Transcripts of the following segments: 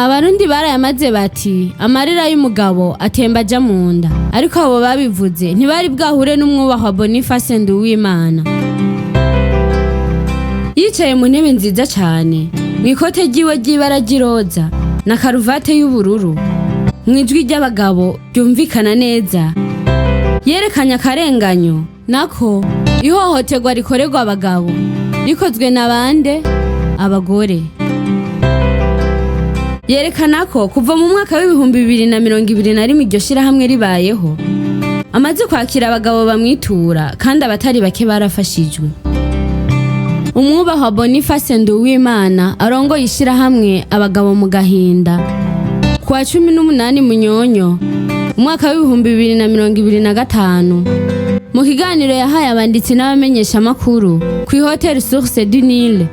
Abarundi barayamaze bati amarira y'umugabo atemba aja mu nda, ariko abo babivuze ntibari bwahure n'umwubahwa Boniface Nduwimana. Yicaye mu ntebe nziza cane, mw'ikote ryiwe ry'ibara ry'iroza na karuvate y'ubururu, mw'ijwi ry'abagabo ryumvikana neza, yerekanye akarenganyo nako ihohoterwa rikorerwa abagabo rikozwe na bande? Abagore. Yerekana ko kuva mu mwaka w'2021 iryo shirahamwe ribayeho, amaze kwakira abagabo bamwitura kandi abatari bake barafashijwe. Umwubahwa Boniface Nduwimana arongoye ishirahamwe Abagabo mu Gahinda, kuwa 18 Munyonyo umwaka w'2025, mu kiganiro yahaye abanditsi n'abamenyeshamakuru kw'ihoteli Source du Nil,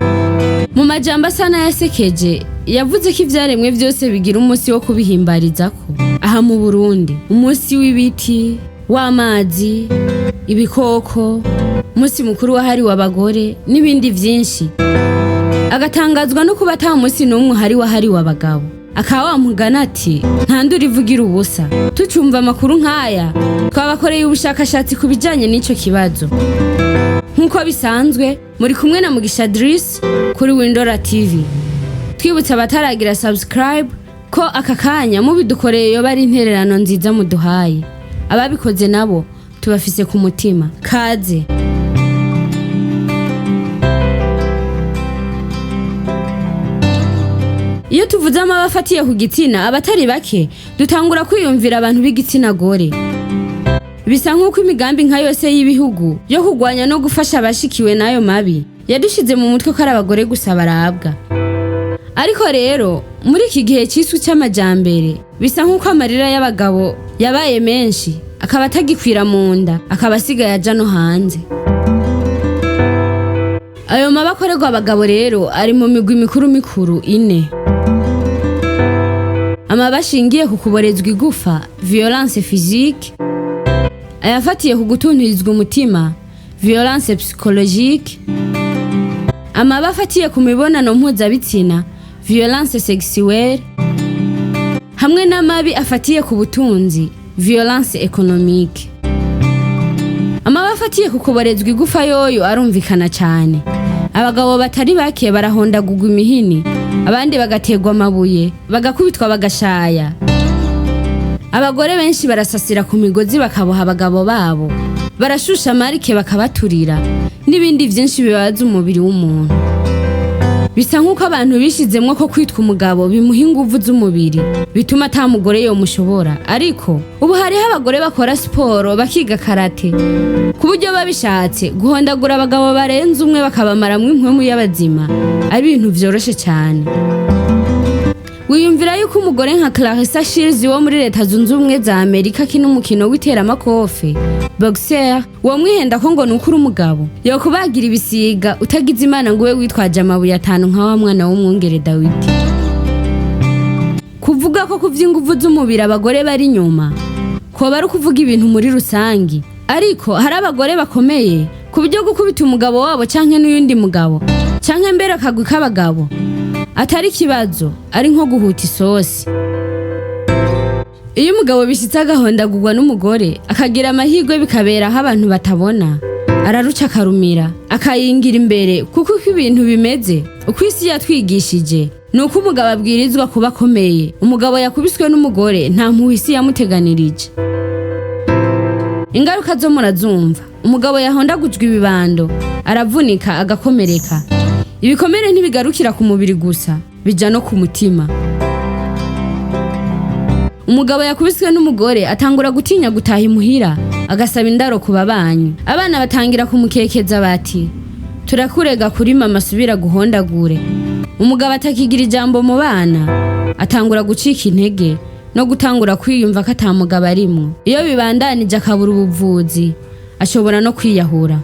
mu majambo asa n'ayasekeje yavuze ko ivyaremwe vyose bigira umunsi wo kubihimbarizako. Aha mu Burundi, umunsi w'ibiti, w'amazi, ibikoko, umunsi mukuru wahariwe abagore n'ibindi vyinshi, agatangazwa no kuba ata munsi n'umwe uhari wahariwe abagabo. Akaba wamugana ati nta nduru ivugira ubusa. Tucumva amakuru nk'aya, twabakoreye ubushakashatsi ku bijanye n'ico kibazo. Nk'uko bisanzwe, muri kumwe na Mugisha Driss kuri Windora TV. Twibutsa abataragira subscribe ko aka kanya mubidukoreye yoba ari intererano nziza muduhaye. Ababikoze nabo tubafise ku mutima. Kaze. Iyo tuvuze amabi afatiye ku gitsina, abatari bake dutangura kwiyumvira abantu b'igitsina gore. Bisa nk'uko imigambi nka yose y'ibihugu yo kurwanya no gufasha abashikiwe n'ayo mabi yadushize mu mutwe ko ari abagore gusa barabwa. Ariko rero muri iki gihe cyiswe cy'amajambere, bisa nk'uko amarira y'abagabo yabaye menshi, akaba atagikwira mu nda, akaba asigaye aja no hanze. Ayo mabi akorerwa abagabo rero ari mu migwi mikuru mikuru ine: amabi ashingiye ku kuborezwa igufa, violence physique; ayafatiye ku gutunturizwa umutima, violence psychologique; amabi afatiye ku mibonano mpuzabitsina, violence sexuelle; hamwe n'amabi afatiye ku butunzi, violence économique. Amabi afatiye ku kuborezwa igufa yoyo arumvikana cyane. Abagabo batari bake barahondagurwa imihini, abandi bagaterwa amabuye, bagakubitwa, bagashaya. Abagore benshi barasasira ku migozi bakaboha abagabo babo, barashusha amarike bakabaturira, n'ibindi byinshi bibabaza umubiri w'umuntu. Bisa nk'uko abantu bishizemwo ko kwitwa umugabo bimuha inguvu z'umubiri bituma ata mugore yomushobora, ariko ubu hariho abagore bakora siporo, bakiga karate, ku buryo babishatse guhondagura abagabo barenze umwe bakabamaramwo impwemu y'abazima ari ibintu vyoroshe cyane. Wiyumvira yuko umugore nka Clarissa Shields wo muri Leta Zunze Ubumwe za Amerika akina umukino w'iteramakofe, boxer, womwihenda ko ngo nuko uri umugabo yokubagira ibisiga, utagize Imana ngo ube witwaje amabuye atanu nka wa mwana w'umwungere Dawidi? Kuvuga ko ku vy'inguvu z'umubiri abagore bari inyuma koba ari ukuvuga ibintu muri rusangi, ariko hari abagore bakomeye ku buryo gukubita umugabo wabo canke n'uyundi mugabo canke mbere akagwi k'abagabo atari ikibazo, ari nko guhuta isosi. Iyo umugabo bishitse agahondagurwa n'umugore, akagira amahirwe bikabera aho abantu batabona, araruca akarumira, akayingira imbere, kuko uko ibintu bimeze, uko isi yatwigishije, ni uko umugabo abwirizwa kuba akomeye. Umugabo yakubiswe n'umugore nta mpuhwe isi yamuteganirije. Ingaruka zo murazumva. Umugabo yahondagujwe ibibando aravunika, agakomereka. Ibikomere ntibigarukira ku mubiri gusa, bija no ku mutima. Umugabo yakubiswe n'umugore atangura gutinya gutaha imuhira, agasaba indaro ku babanyi. Abana batangira kumukekeza bati turakurega kuri mama asubira guhondagure. Umugabo atakigira ijambo mu bana, atangura gucika intege no gutangura kwiyumva ko ata mugabo arimwo. Iyo bibandanije akabura ubuvuzi, ashobora no kwiyahura.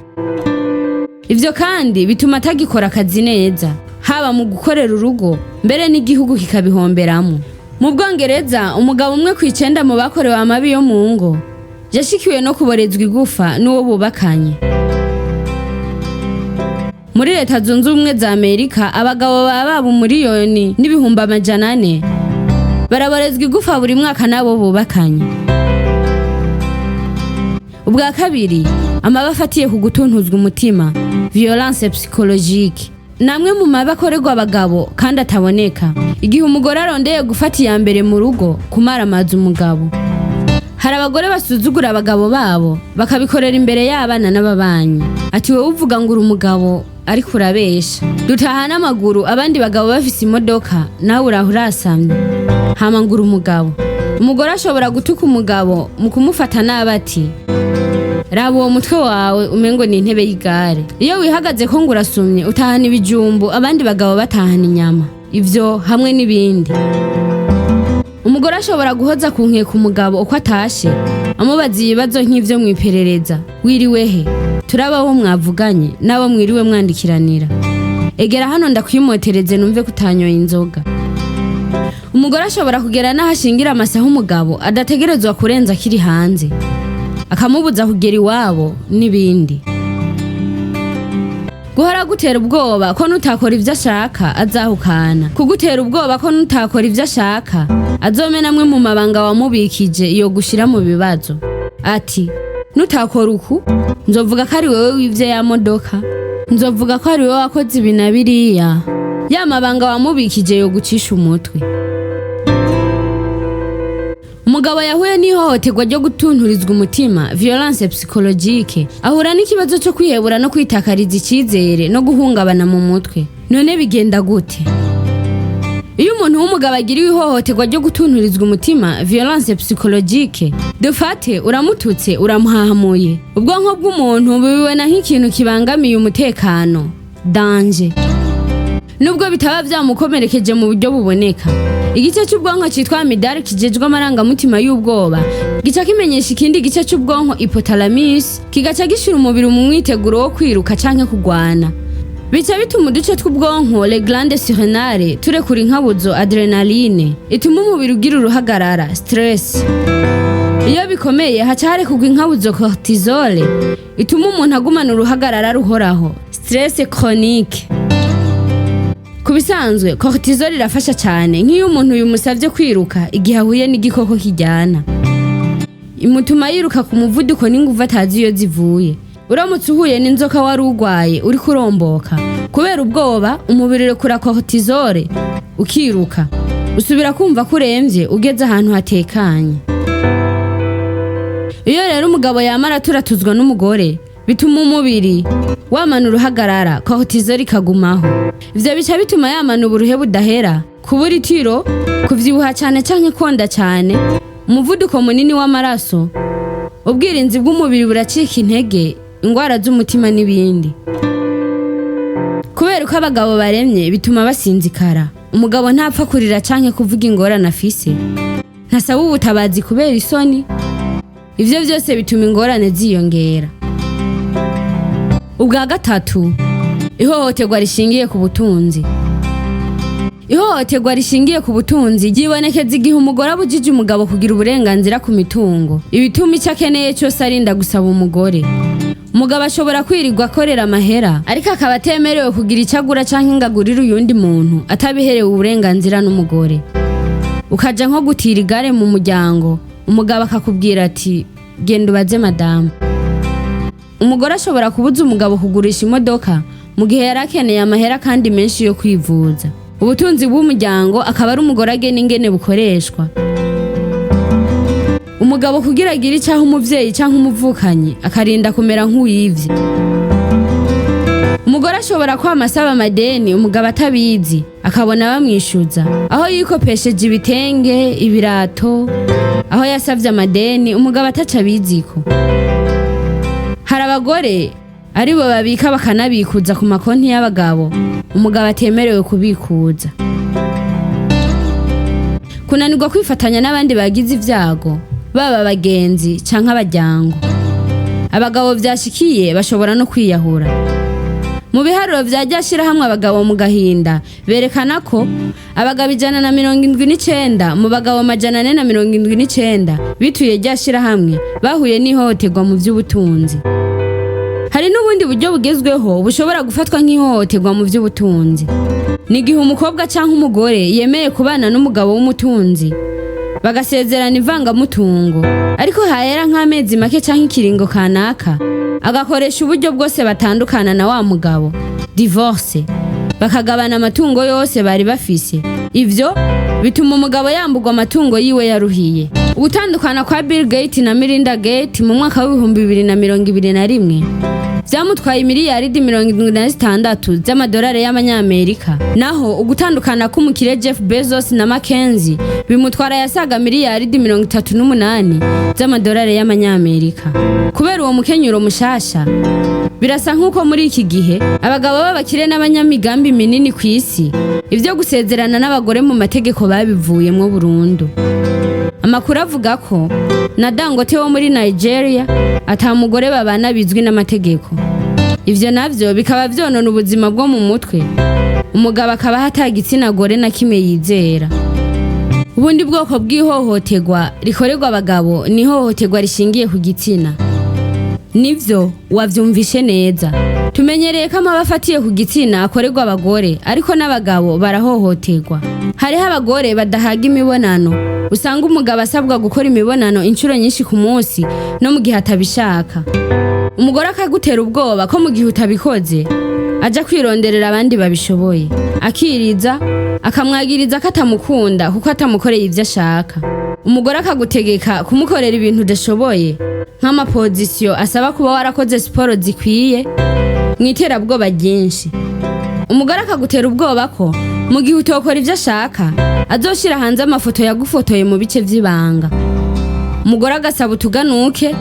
Ivyo kandi bituma atagikora akazi neza, haba mu gukorera urugo, mbere n'igihugu kikabihomberamo. Mu Bwongereza, umugabo umwe ku icenda mu bakorewe amabi yo mu ngo yashikiwe no kuborezwa igufa n'uwo bubakanye. Muri Leta Zunze Ubumwe za Amerika, abagabo baba baba 1,400,000. Baraborezwa igufa buri mwaka n'abo bubakanye. Ubwa kabiri, amabi afatiye ku gutuntuzwa umutima, violence psychologique, namwe mu mabi akorerwa abagabo kandi ataboneka. Igihe umugore arondeye gufata iya mbere mu rugo, kumaramaza umugabo. Hari abagore basuzugura abagabo babo, bakabikorera imbere y'abana n'ababanyi. Ati: "Wowe uvuga ngo uri umugabo, ariko urabesha. Dutaha n'amaguru, abandi bagabo bafise imodoka, nawe uraho urasamye, hama ngo uri umugabo." Umugore ashobora gutuka umugabo mu kumufata nabi, ati: "Raba uwo mutwe wawe, umengo ni intebe y'igare. Iyo wihagaze ko ngo urasumye, utahana ibijumbu, abandi bagabo batahana inyama." Ivyo hamwe n'ibindi. Umugore ashobora guhoza ku nkeka umugabo uko atashe, amubaza ibibazo nk'ivyo mw'iperereza: "Wiriwe he? Turaba abo mwavuganye n'abo mwiriwe mwandikiranira. Egera hano ndakwimotereze numve ko utanyoye inzoga." Umugore ashobora kugera n'aho ashingira amasaha umugabo adategerezwa kurenza akiri hanze, akamubuza kugera iwabo n'ibindi. Guhora gutera ubwoba ko nutakora ivyo ashaka azahukana, kugutera ubwoba ko nutakora ivyo ashaka azomena amwe mu mabanga wamubikije iyo gushira mu bibazo, ati: "Nutakora uku, nzovuga ko ari wewe wivye ya modoka, nzovuga ko ari wewe wakoze ibi na biriya." Ya mabanga wamubikije yo gucisha umutwe. Umugabo yahuye n'ihohoterwa ryo gutunturizwa umutima, violence psychologique, ahura n'ikibazo cyo kwihebura no kwitakariza icyizere no guhungabana mu mutwe. None bigenda gute iyo umuntu w'umugabo agiriwe ihohoterwa ryo gutunturizwa umutima, violence psychologique? Dufate uramututse, uramuhahamuye. Ubwonko bw'umuntu bubibona nk'ikintu kibangamiye umutekano, danger, nubwo bitaba byamukomerekeje mu buryo buboneka. Igice cy'ubwonko cyitwa amygdale, kijejwe amarangamutima y'ubwoba, gica kimenyesha ikindi gice cy'ubwonko, hypothalamus, kigaca gishira umubiri mu mwiteguro wo kwiruka canke kugwana. Bica bituma uduce tw'ubwonko, les glandes surrénales, turekura inkabuzo adrénaline ituma umubiri ugira uruhagarara, stress. Iyo bikomeye, haca harekurwa inkabuzo cortisol ituma umuntu agumana uruhagarara ruhoraho, stress chronique. Ku bisanzwe cortisol irafasha cyane, nk'iyo umuntu yumusabye kwiruka igihe ahuye n'igikoko kijyana, imutuma yiruka ku muvuduko n'inguvu atazi iyo zivuye. Uramutse uhuye n'inzoka wari urwaye, uriko uromboka kubera ubwoba, umubiri urekura cortisol ukiruka, usubira kumva ko uremvye ugeze ahantu hatekanye. Iyo rero umugabo yamara aturatuzwa n'umugore, bituma umubiri wamana uruhagarara, cortisol ikagumaho. Ivyo bica bituma yamana uburuhe budahera, kubura itiro, kuvyibuha cane canke konda cane, umuvuduko munini w'amaraso, ubwirinzi bw'umubiri buracika intege, ingwara z'umutima n'ibindi. Kubera uko abagabo baremye, bituma basinzikara. Umugabo ntapfa kurira canke kuvuga ingorane afise, ntasaba ubutabazi kubera isoni. Ivyo vyose bituma ingorane ziyongera. Ubwa gatatu, ihohoterwa rishingiye ku butunzi. Ihohoterwa rishingiye ku butunzi ryibonekeza igihe umugore abujije umugabo kugira uburenganzira ku mitungo, ibituma icyo akeneye cyose arinda gusaba umugore. Umugabo ashobora kwirirwa akorera amahera, ariko akaba atemerewe kugira icyo agura canke ngo agurire uyundi muntu atabiherewe uburenganzira n'umugore. Ukaja nko gutira igare mu muryango, umugabo akakubwira ati: "Genda ubaze madamu." Umugore ashobora kubuza umugabo kugurisha imodoka mu gihe yari akeneye amahera kandi menshi yo kwivuza. Ubutunzi bw'umuryango akaba ari umugore agena ingene bukoreshwa. Umugabo kugira agire icyaha umuvyeyi canke umuvukanyi, akarinda kumera nk'uwivye. Umugore ashobora kwama asaba amadeni umugabo atabizi, akabona bamwishuza, aho yikopesheje ibitenge, ibirato, aho yasavye amadeni umugabo ataca abiziko. Hari abagore aribo babika bakanabikuza ku makonti y'abagabo umugabo atemerewe kubikuza. Kunanirwa kwifatanya n'abandi bagize ivyago, baba abagenzi canke abaryango. Abagabo vyashikiye bashobora no kwiyahura. Mu biharuro vya rya shirahamwe Abagabo mu Gahinda, berekana ko abagabo 179 mu bagabo 479 bituye rya shirahamwe bahuye n'ihohoterwa mu vy'ubutunzi. Hari n'ubundi buryo bugezweho bushobora gufatwa nk'ihohoterwa mu vy'ubutunzi. Ni igihe umukobwa cyangwa umugore yemeye kubana n'umugabo w'umutunzi, bagasezerana ivangamutungo, ariko hahera nk'amezi make cyangwa ikiringo kanaka, agakoresha uburyo bwose batandukana na wa mugabo, divorce, bakagabana amatungo yose bari bafise. Ivyo bituma umugabo yambugwa amatungo yiwe yaruhiye. Ugutandukana kwa Bill Gates na Melinda Gates mu mwaka w'2021 byamutwaye miliyaridi 76 z'amadolari y'amanyamerika, naho ugutandukana k'umukire Jeff Bezos na Mackenzie bimutwara yasaga miliyaridi 38 z'amadolari y'amanyamerika. Kubera uwo mukenyuro mushasha, birasa nk'uko muri iki gihe abagabo b'abakire n'abanyamigambi minini ku isi ibyo gusezerana n'abagore mu mategeko babivuyemwo burundu. Amakuru avuga ko na Dangote wo muri Nigeria ata mugore babana bizwi n'amategeko. Ivyo navyo bikaba vyonona ubuzima bwo mu mutwe, umugabo akabaho ata gitsina gore na kimwe yizera. Ubundi bwoko bw'ihohoterwa rikorerwa abagabo ni ihohoterwa rishingiye ku gitsina. Nivyo, wavyumvishe neza. Tumenyereye ko amabi afatiye ku gitsina akorerwa abagore, ariko n'abagabo barahohoterwa. Hariho abagore badahaga imibonano, usanga umugabo asabwa gukora imibonano inshuro nyinshi ku munsi no mu gihe atabishaka. Umugore akagutera ubwoba ko mu gihe utabikoze aja kwironderera abandi babishoboye, akiriza, akamwagiriza ko atamukunda kuko atamukoreye ivyo ashaka. Umugore akagutegeka kumukorera ibintu udashoboye, nk'ama position asaba kuba warakoze siporo zikwiye, mu iterabwoba ryinshi. Umugore akagutera ubwoba ko mu gihe utokora ivyo ashaka azoshira hanze amafoto yagufotoye mu bice vy'ibanga. Umugore agasaba utuganuke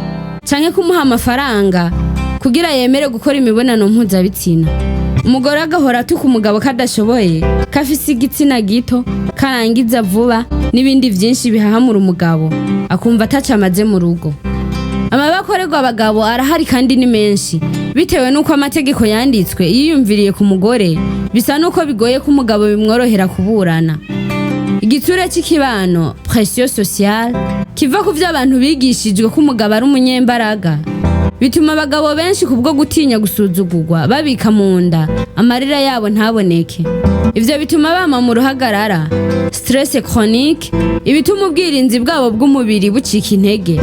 canke kumuha amafaranga kugira yemere gukora imibonano mpuzabitsina. Umugore agahora atuka umugabo ko adashoboye, ko afise igitsina gito, karangiza vuba, n'ibindi vyinshi bihahamura umugabo, akumva ataco amaze mu rugo. Amabi akorerwa abagabo arahari kandi ni menshi. Bitewe n'uko amategeko yanditswe yiyumviriye ku mugore, bisa n'uko bigoye ko umugabo bimworohera kuburana. Igitsure c'ikibano, pression sociale, kiva ku vyo abantu bigishijwe ko umugabo ari umunyembaraga, bituma abagabo benshi kubwo gutinya gusuzugurwa babika mu nda amarira yabo ntaboneke. Ivyo bituma bama mu ruhagarara, stress chronique, ibituma ubwirinzi bwabo bw'umubiri bucika intege,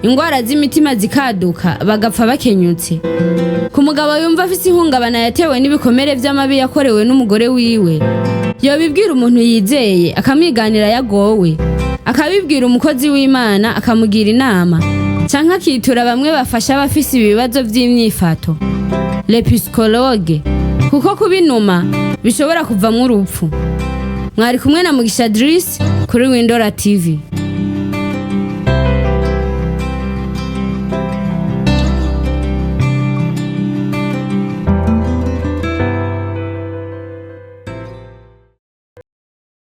ingwara z'imitima zikaduka, bagapfa bakenyutse. Ku mugabo yumva afise ihungabana yatewe n'ibikomere vy'amabi yakorewe n'umugore wiwe, yobibwira umuntu yizeye akamwiganira yagowe, akabibwira umukozi w'Imana akamugira inama, canke akitura bamwe bafasha abafise ibibazo vy'imyifato, les psychologues, kuko kubinuma bishobora kuvamwo urupfu. Mwari kumwe na Mugisha Driss kuri Windora TV.